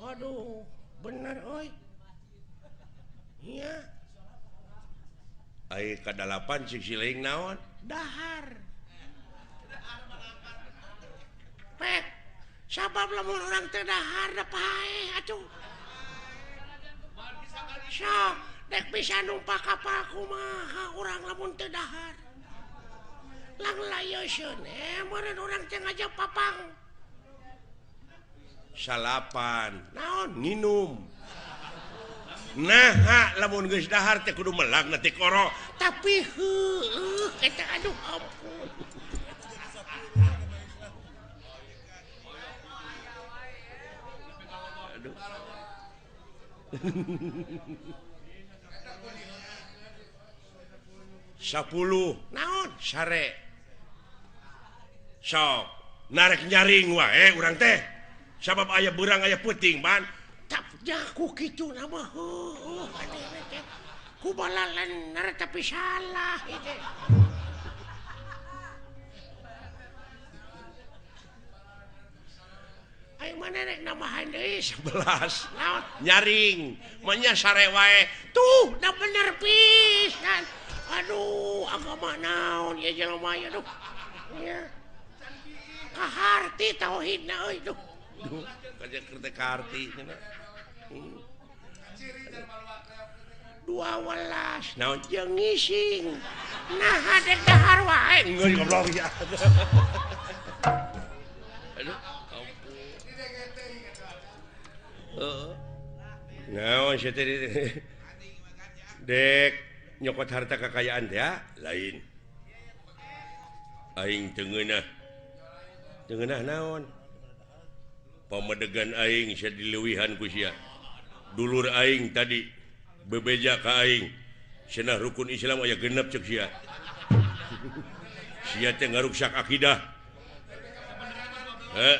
Aduh, bener euy. Iya. Ai kadalapan cik siling naon? Dahar. Pek. Sabab lamun urang teh dahar da paeh atuh. Sok, dek bisa numpak kapal kumaha urang lamun teu dahar. Lang layoseun meureun urang teh ngajak papang. Salapan. Naon? Nginum. Nah, lamun geus dahar teh kudu melag na ti koro. Tapi heueuh eta aduh ampun. Aduh. 10 naon sare. Sok, narek nyaring wae urang teh. Sabab aya beurang aya peuting ban. Jaku kitu nama heueuh ade teh. Ku balalener tapi salah ieu teh. Aing mana rek nambahan deui 11. Naon? Nyaring, manya sare wae. Tuh, da bener pisan. Aduh, agama naon ieu jelema ieu aduh. Nya. Kaharti tauhidna euy duh. Duh, kaja keur teh kaharti cenah. 12 naon jeung ngising. Nah, dek dahar wae. Geus goblok ya. Aduh, ampun. Heeh. Naon sia teh Dek nyokot harta kekayaan teh lain. Aing teu ngeunah. Teu ngeunah naon? Pamedegan aing sia dileuwihan ku sia. Dulur aing tadi bebeja ka aing. Cenah rukun Islam aya genep ceuk sia. Sia teh ngaruksak akidah. Heh.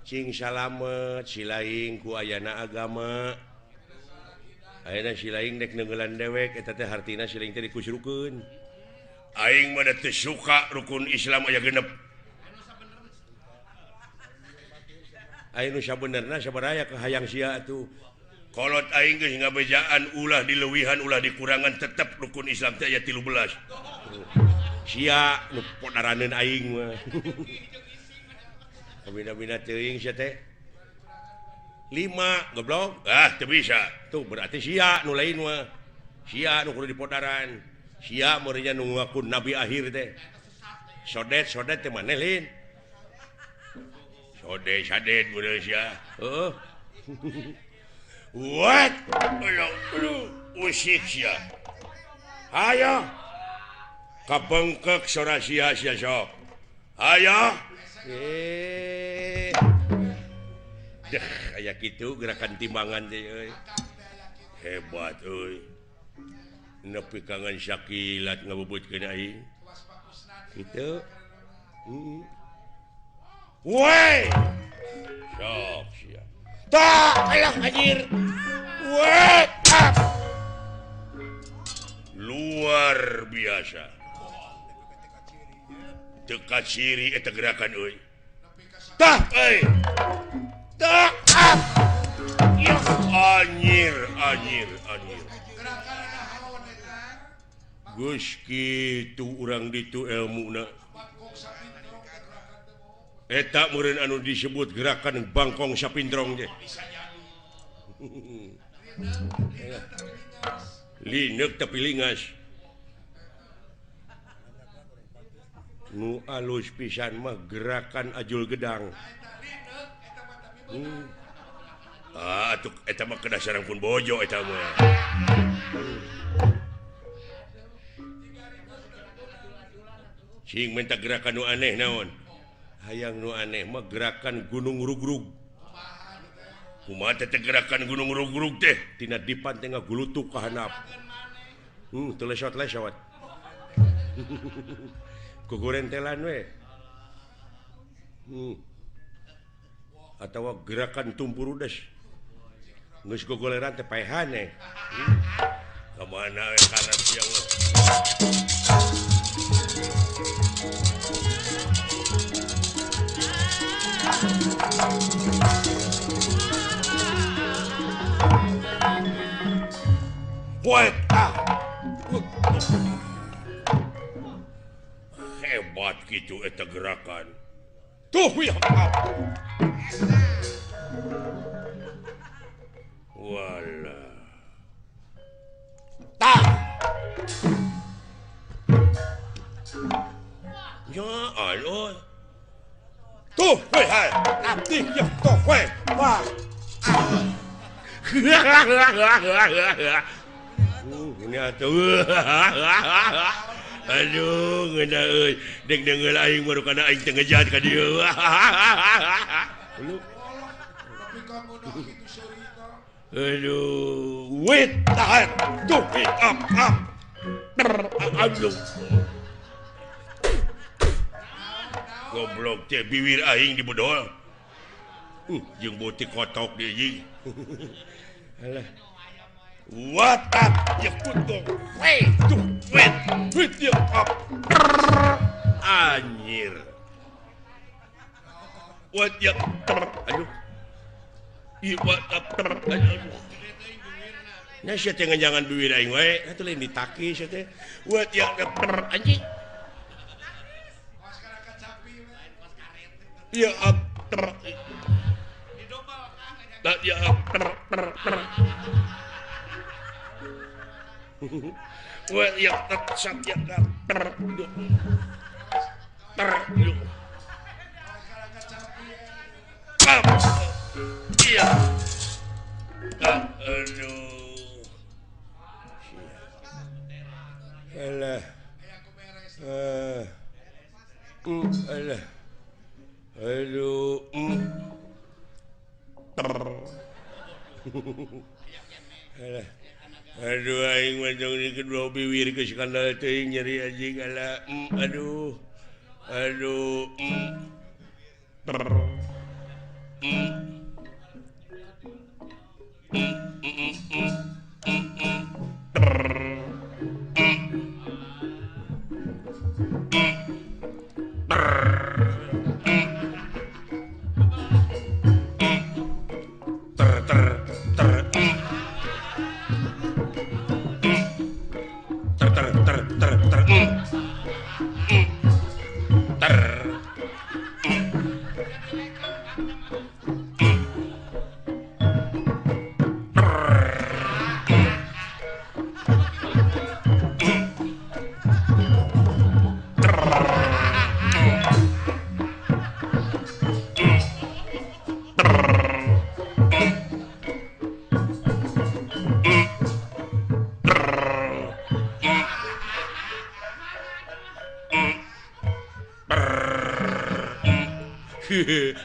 Cing salamet silaing ku ayana agama. Ayeuna silaing dek neungeulan dewek eta teh hartina silaing teh dikusrukeun. Aing mah teu suka rukun Islam aya genep. Aing nu sabenerna sabaraha kahayang sia atuh. Kolot aing geus ngabejaan ulah dileuwihan ulah dikurangan tetep rukun Islam teh aya 13. Sia nu podaraneun aing mah. Kabina-bina teuing sia teh. 5 goblok. Ah teu bisa. Tuh berarti sia nu lain mah. Sia nu kudu dipodaran. Sia meureunnya nu ngaku nabi akhir teh. Sodet-sodet teh maneh lin. Sodet sadet meureun sia. Heeh. What? Aduh, usik sia. Hayo. Kabengkek sora sia sia sok. Hayo. Deh, aya kitu gerakan timbangan teh euy. Hebat euy. Nepi kangen sakilat ngabubutkeun aing. Kitu. Heeh. Woi. Sok sia. Tah, alah anjir. Woi. Luar biasa. Teu kaciri eta gerakan euy. Tah euy. Tah. Yah, anjir, anjir, anjir. Geus kitu urang ditu elmuna. Eta meureun anu disebut gerakan bangkong sapindrong teh. Lineuk tapi lingas. Nu alus pisan mah gerakan ajul gedang. Ah, atuh eta mah kedah sareng pun bojo eta mah. Cing minta gerakan nu aneh naon? Hayang nu aneh mah gerakan gunung rugrug. Kumaha teh gerakan gunung rugrug teh? Tina dipan teh ngagulutuk ka handap. Teu lesot-lesot. Kugurentelan we. Atawa gerakan tumpurudes. Geus gogoleran teh paehan eh. Ka mana we karep sia mah. Woi, ah. Hebat gitu eta gerakan. Tuh ya. Wala. Tah. Ya Allah. Tuh, woi, hai. Abdi ya tuh, woi. Wah. Ini atuh. Aduh, ngeunah euy. Deg deungeul aing baru kana aing teu ngejat ka dieu. Aduh, wait, tahan. Tuh, up, up. Aduh. Goblok teh biwir aing dibedol. Jeung beutik kotok deui jeung. Alah. What up? Ya kutung. Wait, tuh, wait, wait, ya up. Anjir. What ya? Aduh. Ih, what up? Aduh. Nya sia teh ngejangan biwir aing wae, atuh lain ditaki sia teh. What ya? Anjing. Ya up. Ya up. Wah, ya tak ya ter ter. Iya. Aduh. Alah. Alah. Aduh. Alah. Aduh aing mah jong di kedua biwir geus skandal teuing nyeri anjing alah. Aduh. Aduh.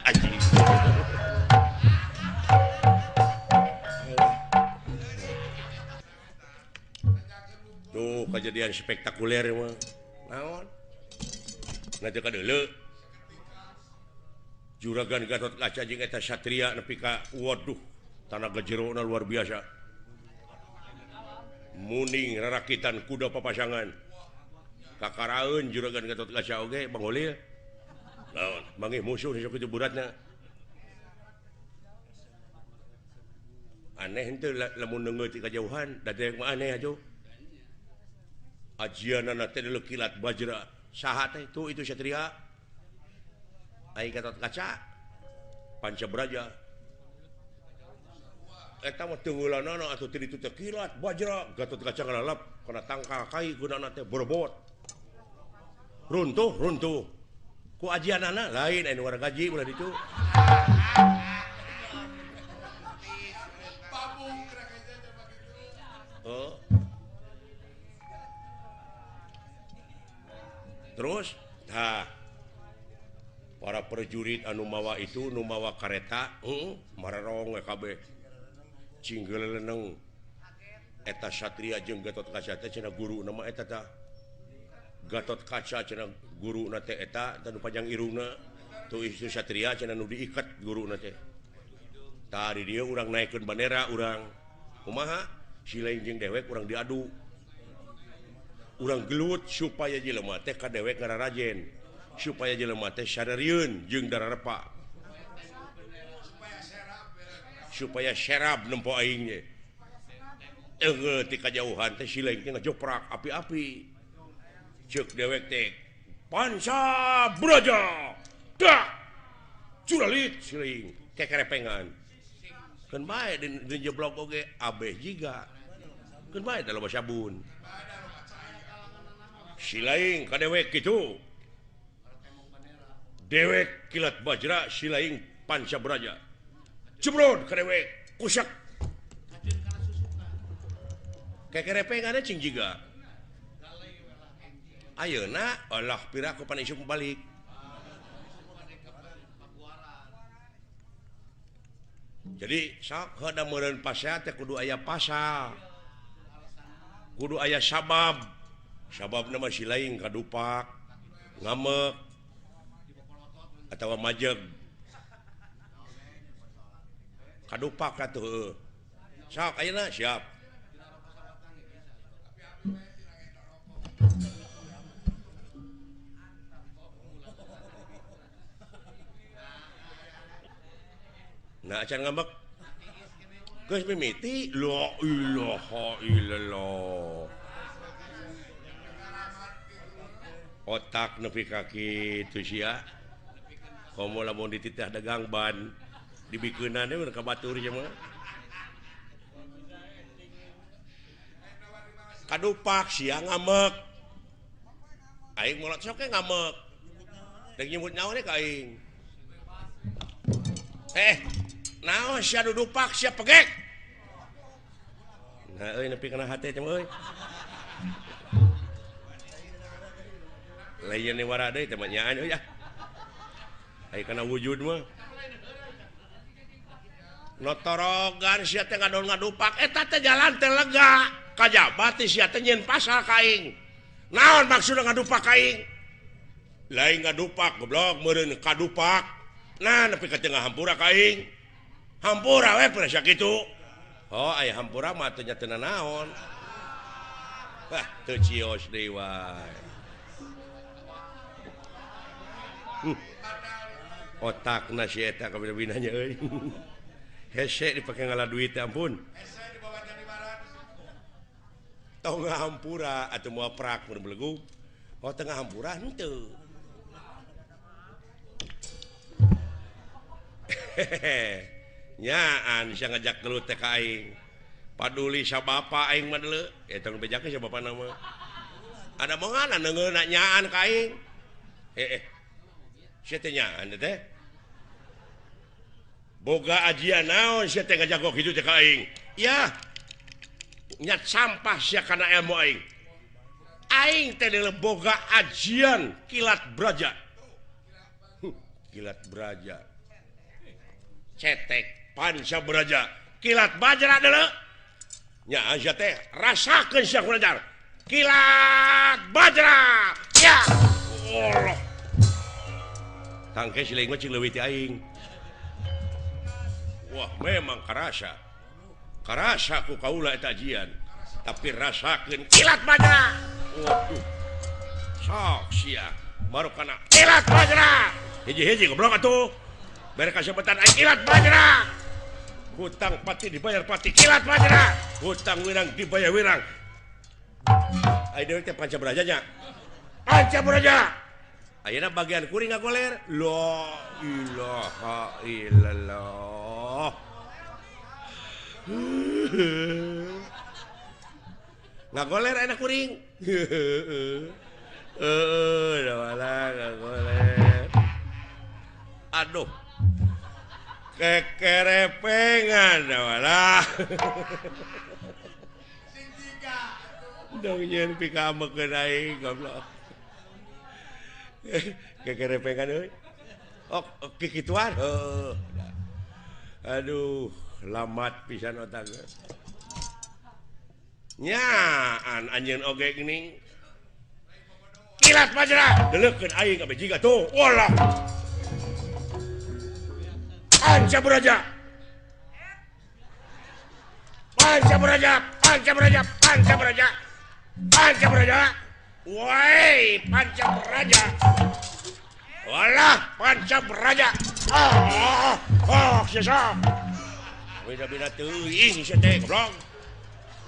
Anjing. Tuh kejadian spektakuler mah. Naon? Nanti ka deuleu. Juragan Gatot Kaca jeung eta satria nepi ka waduh, tanaga jerona luar biasa. Muning rarakitan kuda papasangan. Kakaraeun Juragan Gatot Kaca oge Bang Holil. Naon, manggih musuh sok kitu beratna. Aneh henteu lamun neungeut ti kajauhan, da dewek mah aneh atuh. Ajianana teh deuleu kilat bajra. Saha teh tuh itu satria. Aing Gatot Kaca Panca Braja. Eta mah teungeulanana atuh ti ditu teh kilat bajra, Gatot Kaca ngalalap kana tangkal kai gunana teh borbot. Runtuh, runtuh. Ku ajianana lain anu warga gaji ulah ditu. Oh. Terus tah para prajurit anu mawa itu nu mawa kareta, mararong we kabeh. Cinggeleneng eta satria jeung Gatot Kaca teh cenah guru nama eta tah. Gatot Kaca cenah guruna teh eta tanu panjang irungna tuh itu satria cenah nu diikat guruna teh. Tah di dieu urang naikeun bandera urang. Kumaha? Si lain jeung dewek urang diadu. Urang gelut supaya jelema teh ka dewek ngararajen, supaya jelema teh sadarieun jeung dararepa. Supaya serab nempo aing ge. Eunggeul ti kajauhan teh si lain teh ngajoprak api-api. Ceuk dewek teh Panca Braja. Dak. Curalit si lain kekerepengan. Keun bae di jeblok oge abeh jiga. Keun bae da loba sabun. Si lain ka dewek kitu. Dewek kilat bajra, si lain Panca Braja. Jebrod ka dewek, kusak. Kekerepengan cing jiga. Ayeuna Allah piraku pan isuk balik. Jadi sok heuda meureun pasea teh kudu aya pasal. Kudu aya sabab. Sababna mah si lain kadupak, ngamek atawa majeg. Kadupak atuh heueuh. Sok ayeuna siap. Nah acan ngambek. Geus mimiti la ilaha illallah. Otak nepi ka kitu sia. Komo lamun dititah dagang ban dibikeunana we ka batur sia mah. Kadupak sia ngambek. Aing molot sok ge ngambek. Dek nyebut nyawa ka aing. Naon sia dudupak sia pegek. Nah euy nepi kana hate teh euy. Lain ni wara deui teh mah nyaan euy ah. Aya kana wujud mah. Notorogan sia teh ngadon ngadupak eta teh jalan teh lega. Kajaba teh sia teh nyieun pasal ka aing. Naon maksudna ngadupak ka aing? Lain ngadupak goblok meureun kadupak. Nah nepi ka tengah hampura ka aing. Hampura we pernah sakitu. Oh aya hampura mah teh nya teu nanaon. Wah teu cios deui wae. Otakna si eta kabina-binanya euy. Hese dipake ngala duit ampun. Hese dibawa jadi barat. Tong hampura atuh moal prak mun belegug. Oh tengah hampura henteu. Nyaan sia ngajak gelut teh ka aing. Paduli sa bapa aing mah deuleu. Eta nu bejakeun sa bapana mah. Ada mongana neungeuna nyaan ka aing. Sia teh nyaan teh. Boga ajian naon sia teh ngajagok kitu teh ka aing. Yah. Nyat sampah sia kana ilmu aing. Aing teh deuleu boga ajian kilat braja. Kilat braja. Cetek panca braja. Kilat bajra deuleu. Nya sia teh rasakeun sia ku ajar. Kilat bajra. Ya. Allah. Tangke si leuwih cing leuwih ti aing. Wah memang karasa. Karasa ku kaula eta ajian. Tapi rasakeun kilat bajra. Waduh. Sok sia baru kana kilat bajra. Hiji-hiji goblok atuh. Bere kasebetan aing kilat bajra. Hutang pati dibayar pati kilat bajra. Hutang wirang dibayar wirang. Aing deui teh panca braja nya. Panca braja. Ayeuna bagian kuring ngagoler. La ilaha illallah. Ngagoler enak kuring. Heeh, dah ngagoler. Aduh. Kekerepengan dah. Sing tiga. Dong nyeun pikamekeun aing goblok. Kekerepengan euy. Oh, kikituan. Heuh. Aduh, lamat pisan otak. Nyaan anjeun oge geuning. Kilat bajra, deleukeun aing kabeh jiga tuh. Walah. Panca braja. Panca braja, panca braja, panca braja. Panca braja. Woi, panca braja. Walah, panca braja. Ah, oh, sia. Beda-beda teuing sia teh goblok.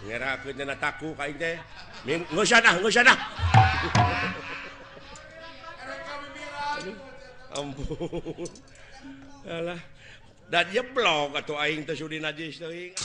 Ngerakeun dina taku ka aing teh. Geus ah, geus ah. Ampun. Alah, dan jeblok atuh aing teh sudi najis teuing.